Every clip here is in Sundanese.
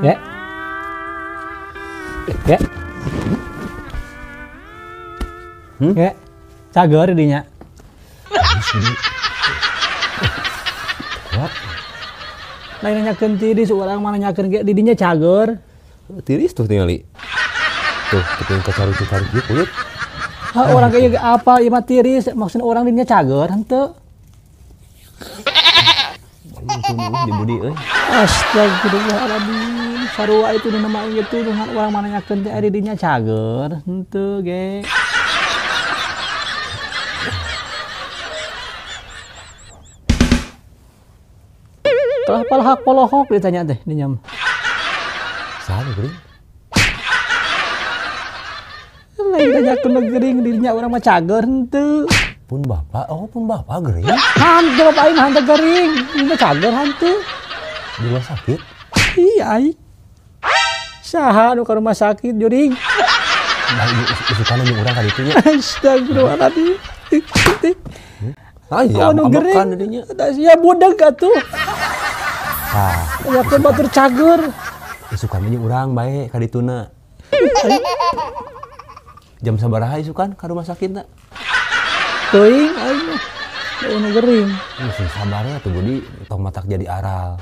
Ya. Ya. Ya. Cager dinya. Kuat. Lain nanyakeun tiris urang mah nanyakeun ge didinya cager. Tiris tuh tingali. Tuh, tepung kacaruk-caruk ieu kulit. Ha urang ge apa ieu mah tiris, maksudna urang didinya cager henteu. Di budi euy. Astagfirullahaladzim. Sarua itu nu nama aing itu dengan urang mah nanyakeun teh ari didinya cager henteu ge. Telah palhak polohok ditanya teh dinya mah. Saha geuring? Lain tanyakeun nu geuring didinya urang mah cager henteu. Pun bapak, oh pun bapak gering. Hantu bapak aing hantu gering, dinya cager hantu. Di rumah sakit? Iya aing. Saha nu ka rumah sakit juring? Nah, isukan jeung urang ka ditu nya. Astagfirullahaladzim. Ah iya, nu gering. Didinya. Da sia budeg atuh. Tah, nanyakeun batur cager. Isukan mah jeung urang bae ka dituna. Jam sabaraha isukan ka rumah sakitna? Teuing aing mah. Da nu gering. Sing sabar atuh Budi, tong matak jadi aral.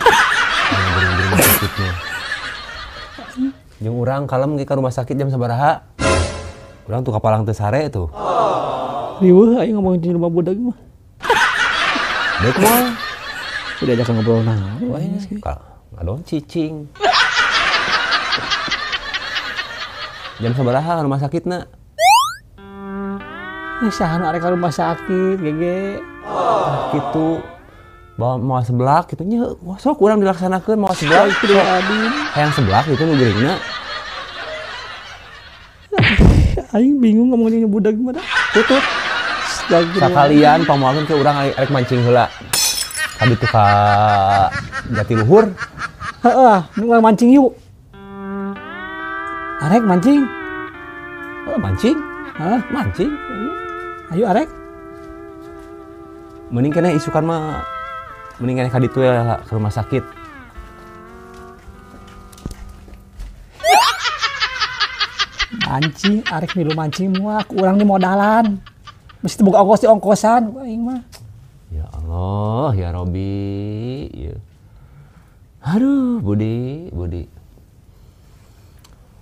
Anu gering di rumah sakitnya. Jeung urang kalem ge ka rumah sakit jam sabaraha? Urang tuh kapalang teu sare tuh. Riweuh aing ngomong di rumah budak mah. Baik mah. Udah ajak ngobrol naon aing geus. Ngadon cicing. Jam sabaraha ka rumah sakitna? Saha nu arek ka rumah sakit gege. Kitu. Bawa moal seblak kitu nya, wah sok urang dilaksanakeun moal seblak. Hayang seblak gitu nu geuringna. Aing bingung ngomong jeung budak mah. Tutut. Sakalian pamoalkeun ke urang arek mancing heula. Ka ditu ka Jatiluhur. Heeh, nu urang mancing yuk. Arek mancing. Heeh, mancing. Hah, mancing. Ayo arek. Mending keneh isukan mah mending keneh ka ditu ya ke rumah sakit. Mancing, arek milu mancing moal, ku urang di modalan. Mesti boga ongkos di ongkosan aing mah. Ya Allah, ya Robi. Ya. Aduh, Budi, Budi.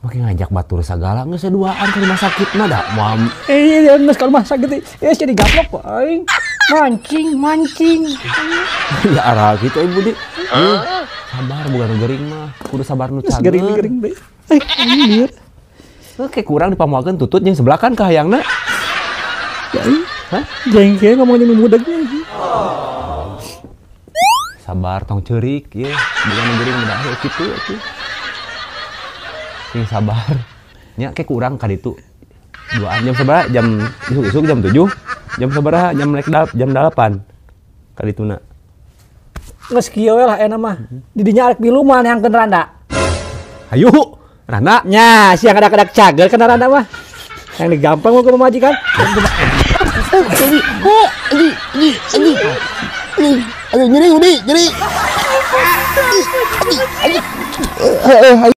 Make ngajak batur sagala geus duaan ke rumah sakit mah da moal. Eh, geus ka rumah sakit eh jadi gaplok kok aing. Mancing, mancing. Ya arah gitu eh Budi. Sabar bukan nu gering mah, kudu sabar nu cager. Gering-gering deui. Eh, aing lieur. Oke, kurang dipamoalkeun tutut jeung sebelah kan ka hayangna. Ya, hah? Jengkel ngomong jeung nu budak. Sabar tong ceurik ye, bukan nu gering udah kitu atuh. Sing sabar. Nya ke kurang ka ditu. Duaan jam sabaraha? Jam isuk-isuk jam 7. Jam sabaraha? Jam rek jam 8. Ka dituna. Geus kieu we lah enak mah. Didinya arek milu mah neangkeun randa. Hayu. Randa? Nya, siang kada-kada cager kana randa mah. Yang digampang mau ke pemajikan. Aduh, nyeri, nyeri.